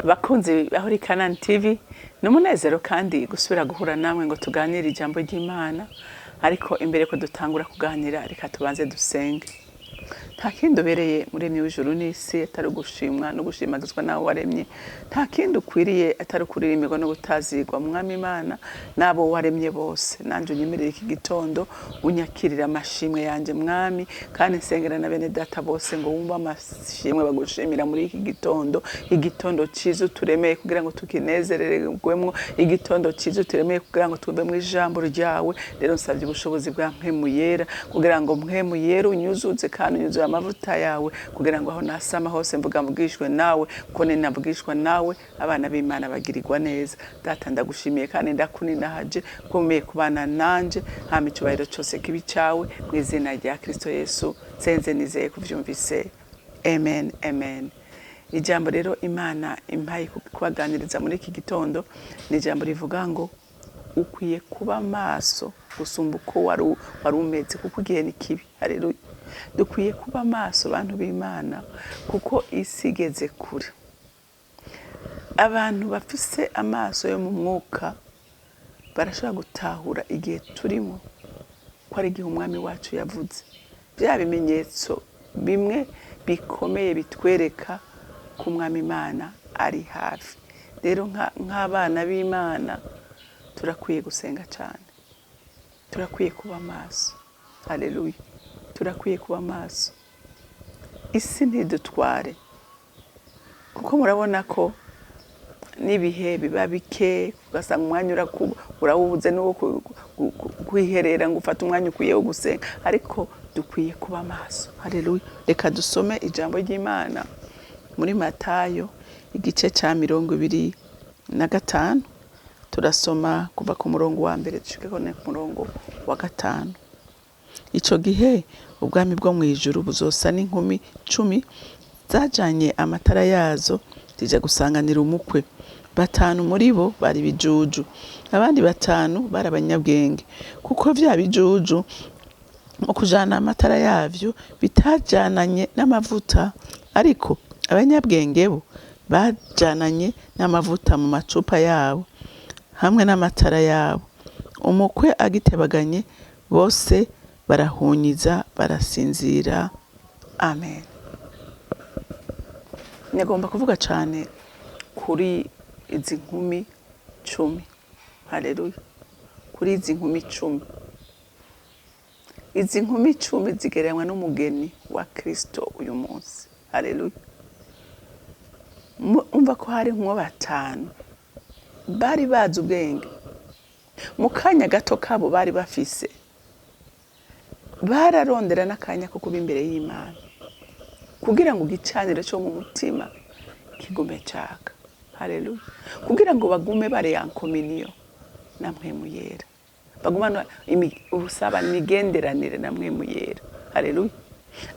Bakunzi ba Holy Canaan TV, ni umunezero kandi gusubira guhura namwe ngo tuganire ijambo ry'Imana. Ariko imbere ko dutangura kuganira, reka tubanze dusenge. Nta kindi ubereye muremyi w'ijuru n'isi atari ugushimwa no gushimagizwa nawe waremye. Nta kindi ukwiriye atari ukuririmbirwa no gutazigwa, Mwami Imana n'abo waremye bose. Nanjye unyemerere iki gitondo unyakirira amashimwe yanjye, Mwami, kandi nsengera na bene data bose ngo wumve amashimwe bagushimira muri iki gitondo. Igitondo cyiza uturemeye kugira ngo tukinezererwemo, igitondo cyiza uturemeye kugira ngo twumve mu ijambo ryawe. Rero nsabye ubushobozi bwa Mpwemu Yera kugira ngo Mpwemu Yera unyuzuze kandi unyuzuye amavuta yawe, kugira ngo aho nasama hose mvuga mvugishwe nawe, kuko ninavugishwa nawe abana b'Imana bagirirwa neza. Data, ndagushimiye kandi ndakuninahaje kumeye kubana nanje. Hama icyubahiro cyose kibi cyawe, mu izina rya Kristo Yesu nsenze nizeye kuvyumvise, amen, amen. Ijambo rero Imana impaye kubaganiriza muri iki gitondo ni ijambo rivuga ngo ukwiye kuba maso gusumba uko wari umeze, kuko igihe ni kibi. Haleluya! Dukwiye kuba maso, bantu b'Imana, kuko isi igeze kure. Abantu bafise amaso yo mu mwuka barashobora gutahura igihe turimo ko ari igihe Umwami wacu yavuze bya bimenyetso bimwe bikomeye bitwereka ko Umwami Imana ari hafi. Rero nk'abana b'Imana turakwiye gusenga cyane, turakwiye kuba maso. Haleluya! Turakwiye kuba maso, isi ntidutware, kuko murabona ko n'ibihe biba bike, ugasanga umwanya urawubuze n'uwo kwiherera ngo ufate umwanya ukwiye wo gusenga. Ariko dukwiye kuba maso. Haleluya! Reka dusome ijambo ry'Imana muri Matayo igice cya 25. Turasoma kuva ku murongo wa mbere dushike ku murongo wa gatanu. Ico gihe ubwami bwo mu ijuru buzosa n'inkumi 10 zajanye amatara yazo zija gusanganira umukwe. Batanu muri bo bari bijuju, abandi batanu bari abanyabwenge. Kuko vya bijuju mu kujana amatara yavyo bitajananye n'amavuta, ariko abanyabwenge bo bajananye n'amavuta mu macupa yabo hamwe n'amatara yabo. Umukwe agitebaganye, bose barahunyiza barasinzira. Amen. Nyagomba kuvuga cyane kuri izi nkumi 10. Haleluya! Kuri izi nkumi 10. Izi nkumi 10 zigereranywa n'umugeni wa Kristo uyu munsi. Haleluya! Umva ko hari nko batanu bari bazi ubwenge. Mu kanya gato kabo bari bafise, bararondera n'akanya ko kuba imbere y'Imana kugira ngo igicaniro cyo mu mutima kigume caka. Haleluya! Kugira ngo bagume bari en communion na Mpwemu Yera, bagumane ubusabane, imigenderanire na Mpwemu Yera. Haleluya!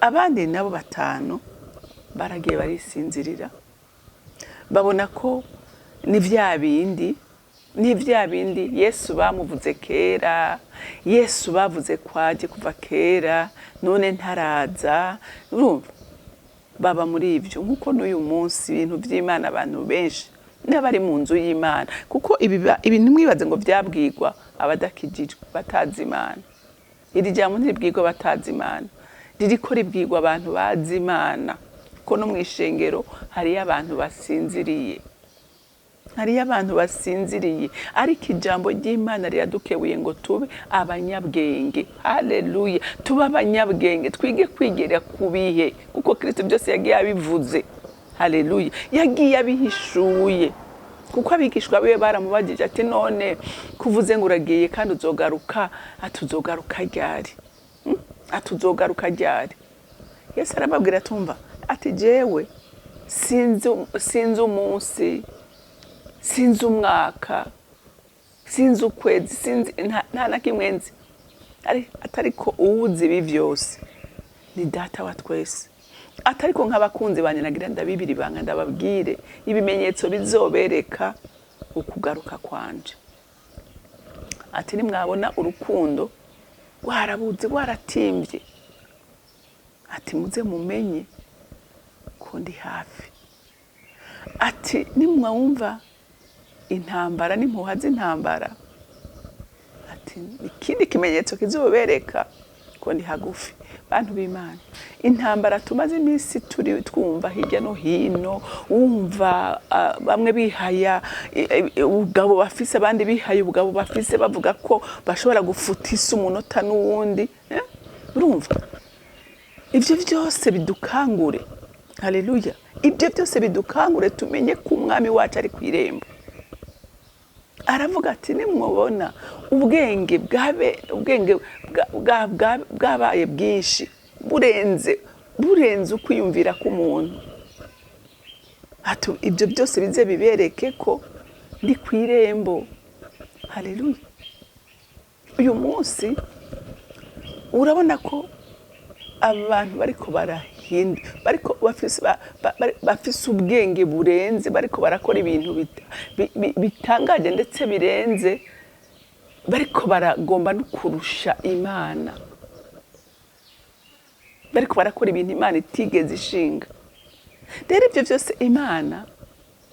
Abandi nabo batanu baragiye barisinzirira, babona ko ni vya bindi, ni vya bindi Yesu bamuvuze kera, Yesu bavuze kwaje kuva kera, none ntaraza. Urumva baba muri ibyo, nk'uko n'uyu munsi ibintu by'Imana abantu benshi n'abari mu nzu y'Imana, kuko ibi ntimwibaze ngo byabwirwa abadakijijwe batazi Imana. Iri jambo ntiribwirwa batazi Imana, ririko ribwirwa abantu bazi Imana, kuko no mu ishengero hariyo abantu basinziriye, hariyo abantu basinziriye. Ariko ijambo ry'Imana riradukebuye ngo tube abanyabwenge. Haleluya! Tube abanyabwenge, twige kwigera ku bihe, kuko Kristo byose yagiye abivuze. Haleluya! Yagiye abihishuye, kuko abigishwa biwe baramubajije ati: "None kuvuze ngo uragiye kandi uzogaruka, ati uzogaruka ryari? Ati uzogaruka ryari?" Yesu arababwira, atumva ati: "Jewe sinzi umunsi, sinzi umwaka, sinzi ukwezi, sinzi nta na kimwe nzi." Atariko uwuzi ibi byose ni Data wa twese. Atariko nk'abakunzi banjye, nagira ndabibiri ibanga, ndababwire ibimenyetso bizobereka ukugaruka kwanje. Ati: "Nimwabona urukundo rwarabuze, rwaratimbye," ati, "muze mumenye ko ndi hafi." Ati nimwumva intambara n'impuha z'intambara, ati ikindi kimenyetso kizobereka ko ndi hagufi. Bantu b'Imana, intambara tumaze iminsi turi twumva hirya no hino, wumva bamwe bihaya ubugabo bafise, abandi bihaye ubugabo bafise, bavuga ko bashobora gufuta isi umunota n'uwundi, eh? Urumva ibyo byose bidukangure. Haleluya! Ibyo byose bidukangure, tumenye ko Umwami wacu ari ku irembo. Aravuga ati nimubona ubwenge bwabe ubwenge bwabaye bwinshi, burenze ukwiyumvira k'umuntu, ati ibyo byose bize bibereke ko ndi ku irembo. Haleluya! Uyu munsi urabona ko abantu bariko barahinda, bariko bafise ubwenge burenze, bariko barakora ibintu bitangaje ndetse birenze, bariko baragomba no kurusha Imana, bariko barakora ibintu Imana itigeze ishinga. Rero ibyo byose Imana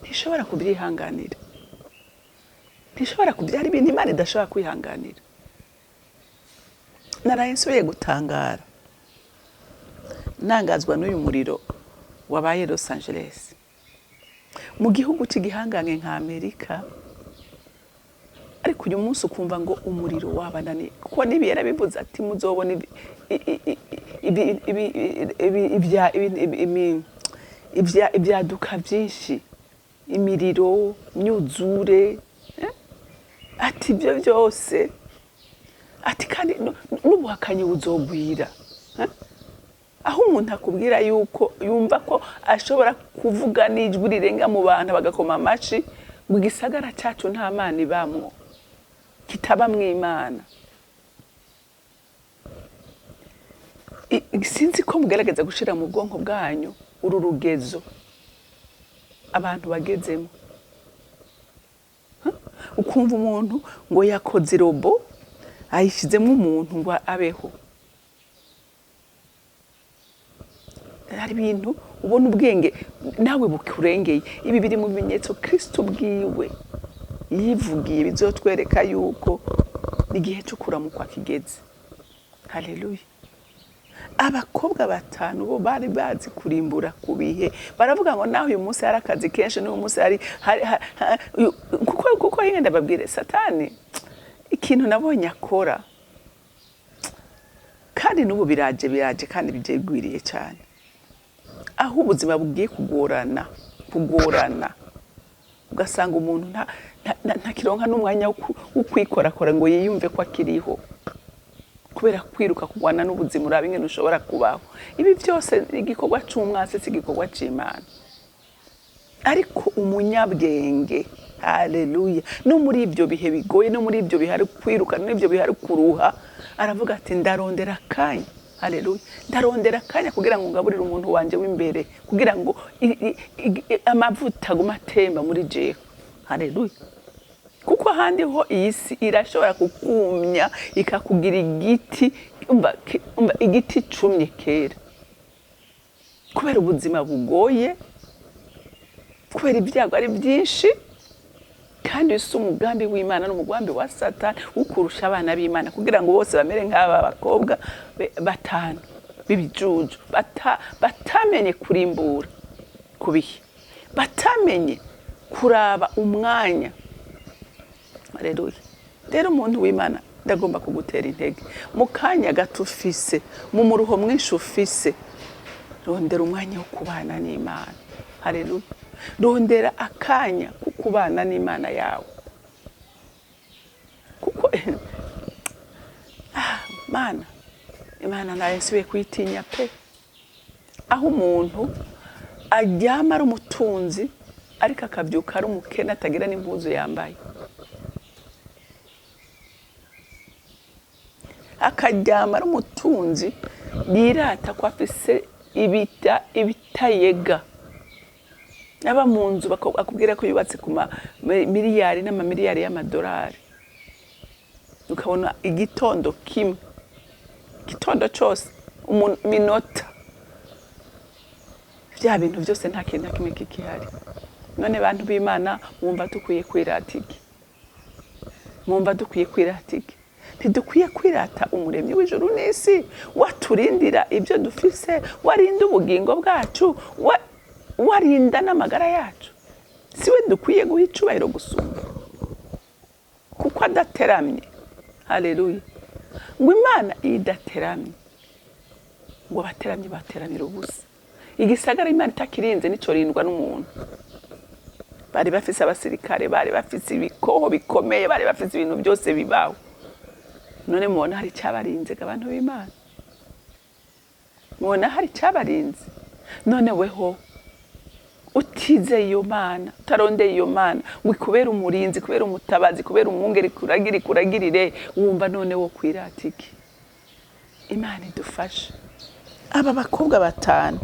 ntishobora kubyihanganira, ntishobora kubyara ibintu Imana idashobora kwihanganira. Naraye nsubiye gutangara, ntangazwa n'uyu muriro wabaye Los Angeles, mu gihugu cy'igihangange nka Amerika. Ariko uyu munsi ukumva ngo umuriro wabananiye, kuko n'ibi yarabivuze ati muzobona ibyaduka byinshi, imiriro, imyuzure, eh? Ati ibyo byose, ati kandi n'ubuhakanyi buzogwira, eh? Aho umuntu akubwira yuko yumva ko ashobora kuvuga n'ijwi rirenga mu bantu bagakoma amashi, ngo igisagara cyacu nta Mana ibamwo, kitabamwo Imana. Sinzi ko mugerageza gushira mu bwonko bwanyu uru rugezo abantu bagezemo. Huh? Ukumva umuntu ngo yakoze robot, ayishyizemo umuntu ngo abeho. Hari ibintu ubona ubwenge nawe bukurengeye. Ibi biri mu bimenyetso Kristo ubwiwe yivugiye bizotwereka yuko igihe cyo kuramukwa kigeze. Haleluya! Abakobwa batanu bo bari bazi kurimbura ku bihe, baravuga ngo naho uyu munsi hari akazi kenshi, n'uyu munsi hari uyu, kuko nyine ndababwire, Satani ikintu nabonye akora, kandi n'ubu biraje kandi byegwiriye cyane, aho ubuzima bugiye kugorana, ugasanga umuntu ntakironka n'umwanya wo kwikorakora ngo yiyumve ko akiriho, kubera kwiruka kurwana n'ubuzima, uraba ingene ushobora kubaho. Ibi byose igikorwa c'umwasi, si igikorwa c'Imana. Ariko umunyabwenge, haleluya, no muri ibyo bihe bigoye, no muri ibyo bihe ari kwiruka, no muri ibyo bihe ari kuruha, aravuga ati ndarondera akanya. Haleluya, ndarondera akanya kugira ngo ngaburire umuntu wanje w'imbere, kugira ngo amavuta agume atemba muri jewe. Haleluya! Kuko ahandi ho iyi si irashobora kukumya ikakugira igiti, umva igiti cumye kera, kubera ubuzima bugoye, kubera ibyago ari byinshi, kandi si umugambi w'Imana n'umugambi wa Satani wo kurusha abana b'Imana, kugira ngo bose bamere nk'aba bakobwa batanu b'ibijuju, batamenye kurimbura ku bihe, batamenye kuraba umwanya. Haleluya! Rero umuntu w'Imana, ndagomba kugutera intege mu kanya gato ufise, mu muruho mwinshi ufise, rondera umwanya wo kubana n'Imana. Haleluya! Rondera akanya ko kubana n'Imana yawe, kuko Mana, Imana nayo nsubiye kuyitinya pe. Aho umuntu aryama ari umutunzi, ariko akabyuka ari umukene, atagira n'impuzu yambaye, akaryama ari umutunzi yirata ko afise ibitayega, aba mu nzu akubwira ko yubatse ku miliyari n'amamiliyari y'amadolari, ukabona igitondo kimwe, igitondo cyose, minota, bya bintu byose nta kintu na kimwe kikihari. None bantu b'Imana, mwumva dukwiye kwirata iki? Mwumva dukwiye kwirata iki? Ntidukwiye kwirata umuremyi w'ijuru n'isi, waturindira ibyo dufise, warinda ubugingo bwacu, warinda n'amagara yacu. Siwe dukwiye guha icubahiro gusumba, kuko adateramye. Haleluya. Ngo Imana iyo idateramye, ngo abateramye bateramira ubusa. Igisagara Imana itakirinze nico rindwa n'umuntu. Bari bafise abasirikare, bari bafise ibikoho bikomeye, bari bafise ibintu byose bibaho. None mubona hari icyabarinze, abantu b'Imana? Mubona hari icyabarinze? None weho utizeye iyo Mana, utarondeye iyo Mana ngo ikubere umurinzi, kubera umutabazi, kubera umwungeri, kuragire ikuragirire, wumva none wo kwirata iki? Imana idufashe. Aba bakobwa batanu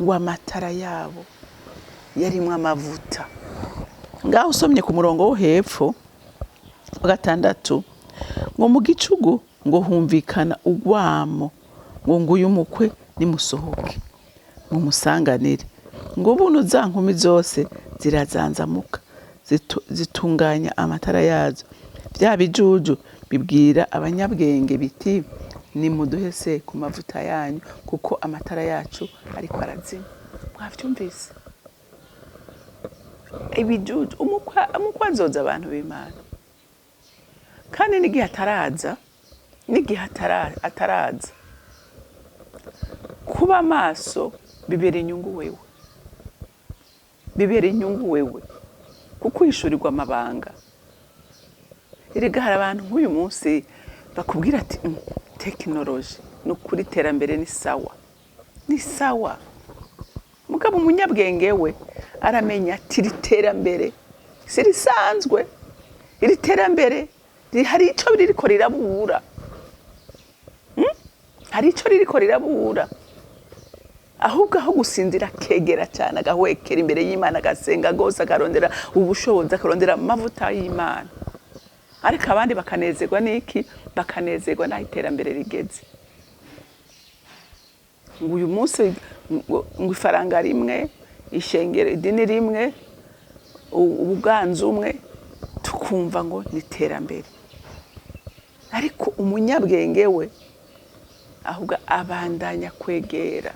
ngo amatara yabo yarimwo amavuta. Ngaho usomye ku murongo wo hepfo wa 6, ngo mu gicugu ngo humvikana urwamo, ngo nguyu umukwe, nimusohoke mumusanganire. Ngo buno za nkumi zose zirazanzamuka, zitunganya amatara yazo. Bya bijuju bibwira abanyabwenge biti: "Nimuduhe se ku mavuta yanyu, kuko amatara yacu ariko arazima." Mwavyumvise? Ibijuju. Umukwe azoza, abantu b'Imana, kandi n'igihe ataraza, n'igihe ataraza, kuba maso bibera inyungu wewe, bibera inyungu wewe, kuko uhishurirwa amabanga. Erega hari abantu nk'uyu munsi bakubwira ati: "Tekinoloji ni ukuri, iterambere ni sawa, ni sawa." Mugabo umunyabwenge we aramenya ati: "Iri terambere si risanzwe, iri terambere hari icyo ririko rirabura. Hari icyo ririko rirabura." Ahubwo aho gusinzira, akegera cyane, agahwekera imbere y'Imana, agasenga rwose, akarondera ubushobozi, akarondera amavuta y'Imana. Ariko abandi bakanezerwa n'iki? Bakanezerwa n'aho iterambere rigeze, ngo uyu munsi ngo ifaranga rimwe, ishengero, idini rimwe, ubuganzu umwe, tukumva ngo ni iterambere. Ariko umunyabwenge we ahubwo abandanya kwegera,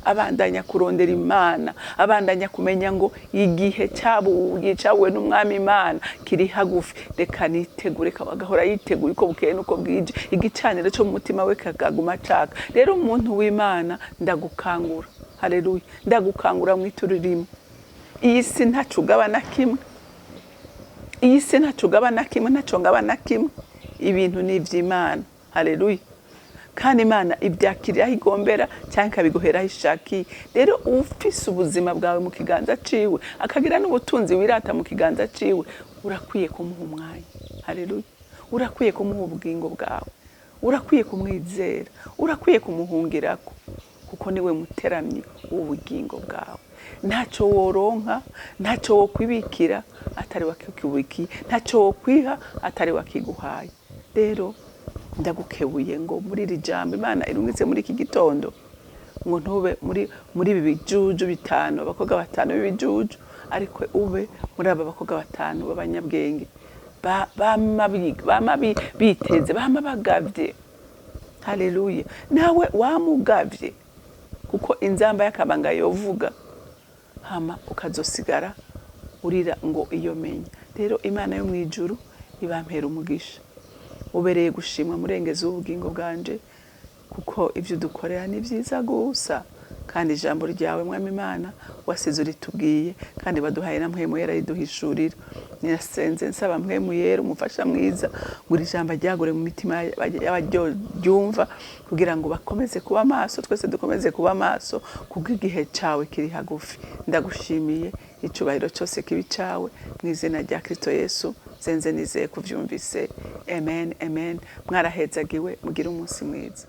abandanya kurondera Imana, abandanya kumenya ngo igihe cyabuye cyabuwe n'umwami Imana kiri hagufi, reka nitegure. Agahora yiteguye uko bukeye n'uko bwije, igicaniro cyo mu mutima we kagaguma caka. Rero umuntu w'Imana, ndagukangura, haleluya, ndagukangura mu ririmo. Iyi si ntaco ugaba na kimwe, iyi si ntaco ugaba na kimwe, ntaco ngaba na kimwe. Ibintu ni iby'Imana, haleluya. Kandi Imana ibyakirira aho igombera cyangwa ikabiguhera aho ishakiye. Rero ufise ubuzima bwawe mu kiganza ciwe, akagira n'ubutunzi wirata mu kiganza ciwe, urakwiye kumuha umwanya, haleluya. Urakwiye kumuha ubugingo bwawe, urakwiye kumwizera, urakwiye kumuhungirako, kuko niwe muteramyi w'ubugingo bwawe. Ntacyo woronka, ntacyo wokwibikira atari wakikubikiye, ntacyo wokwiha atari wakiguhaye. Rero ndagukebuye ngo muri iri jambo Imana irungitse muri iki gitondo, ngo ntube muri ibi bijuju bitanu, abakobwa batanu b'ibijuju, ariko ube muri aba bakobwa batanu b'abanyabwenge, bama biteze, bama bagavye. Haleluya. Nawe wamugavye, kuko inzamba y'akabanga yovuga, hama ukazosigara urira ngo iyo menya. Rero Imana yo mu ijuru ibampera umugisha. Ubereye gushimwa, murengezi w'ubugingo bwanje, kuko ibyo udukorera ni byiza gusa. Kandi ijambo ryawe, mwami Imana, wasize uritubwiye, kandi baduhaye na Mpwemu Yera riduhishurira. Nirasenze nsaba Mpwemu Yera, umufasha mwiza, ngo iri jambo ryagure mu mitima y'abaryumva, kugira ngo bakomeze kuba maso, twese dukomeze kuba maso, kuko igihe cyawe kiri hagufi. Ndagushimiye, icyubahiro cyose kibi cyawe, mu izina rya Kristo Yesu nsenze nizeye kuvyumvise. Amen, amen. Mwarahezagiwe, mugire umunsi mwiza.